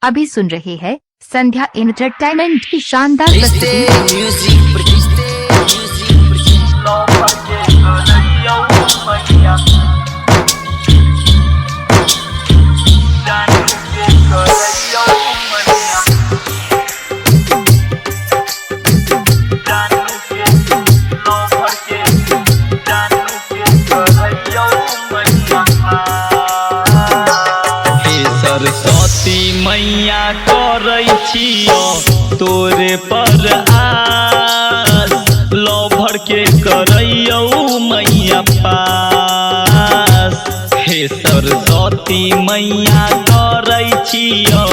अभी सुन रहे हैं संध्या एंटरटेनमेंट की शानदार प्रस्तुति। हे सरस्वती मैया, करै छियो तोरे पर आस, लभर के करैयौ मैया पास। हे सरस्वती मैया, करै छियो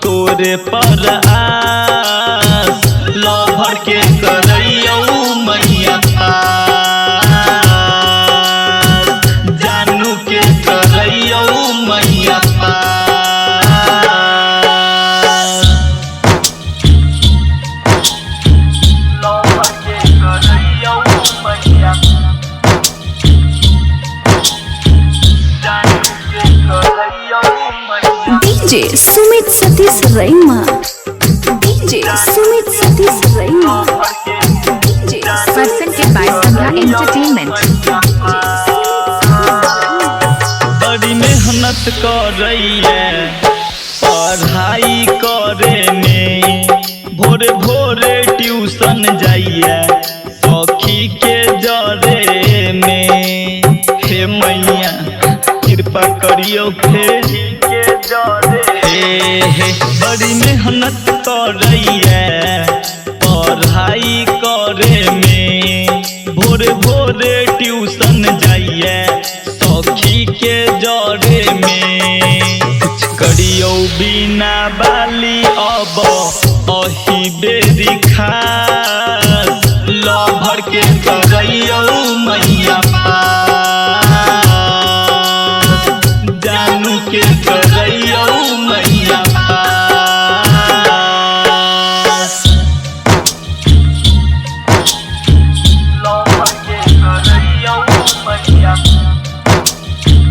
तोरे पर आस, लभर के करैयौ मैया पास, जानू के करैयौ मैया पास। DJ Sumit Satish Raima, DJ Sumit Satish Raima, DJ presented by Sandhya entertainment. बड़ी मेहनत करैया पढ़ाई करे में, भोरे भोरे ट्यूशन जाइया सखी के जरे में। हे मैया, कृपा करियो। हे हे हे, बड़ी मेहनत करैया पढ़ाई करे में, भोरे भोरे ट्यूशन जाइया सखी के जरे में। कुछ करियो बिना बाली अब अही बेरी खास, लभर के करैयौ मैया पास, जानू के करैयौ मैया पास।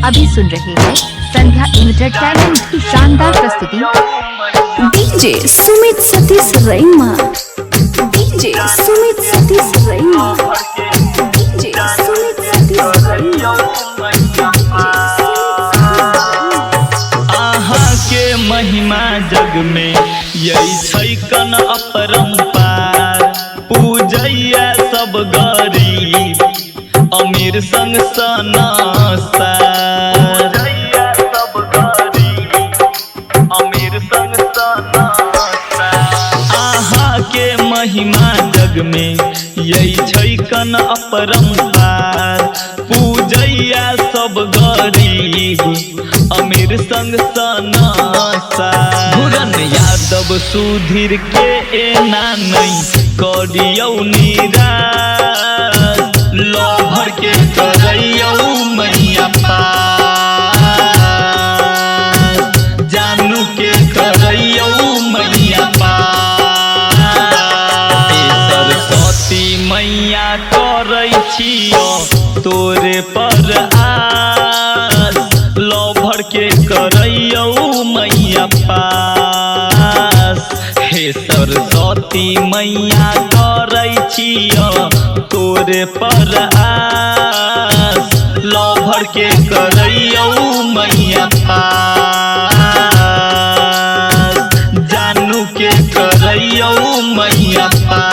अभी सुन रहे हैं संध्या एंटरटेनमेंट की शानदार प्रस्तुति। DJ Sumit Satish Raima, DJ Sumit Satish Raima, DJ Sumit Satish Raima. अहाँ के महिमा जग में यही छै कन अपरम्पार, पूजैया सब गरीब अमीर संग सनासार। सब गरीब अमीर संग अहाँ के महिमा जग में यही छै कन अपरम्पार, पूजैया सब गरीब अमीर संग सनासार। घुरन यादव सुधीर के एना नहीं करियौ निराश, लभर के करैयौ मैया पास, जानू के करैयौ मैया पास। हे सरस्वती मैया, करै छियो तोरे पर आस, लभर के करैयौ मैया पास। हे सरस्वती मैया, करै छियो तोरे पर आस, लभर के करैयौ मैया पास, जानू के करैयौ मैया पास।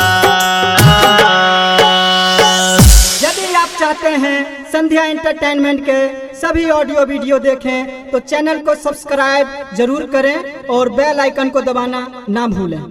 यदि आप चाहते हैं संध्या एंटरटेनमेंट के सभी ऑडियो वीडियो देखें, तो चैनल को सब्सक्राइब जरूर करें और बेल आइकन को दबाना ना भूलें।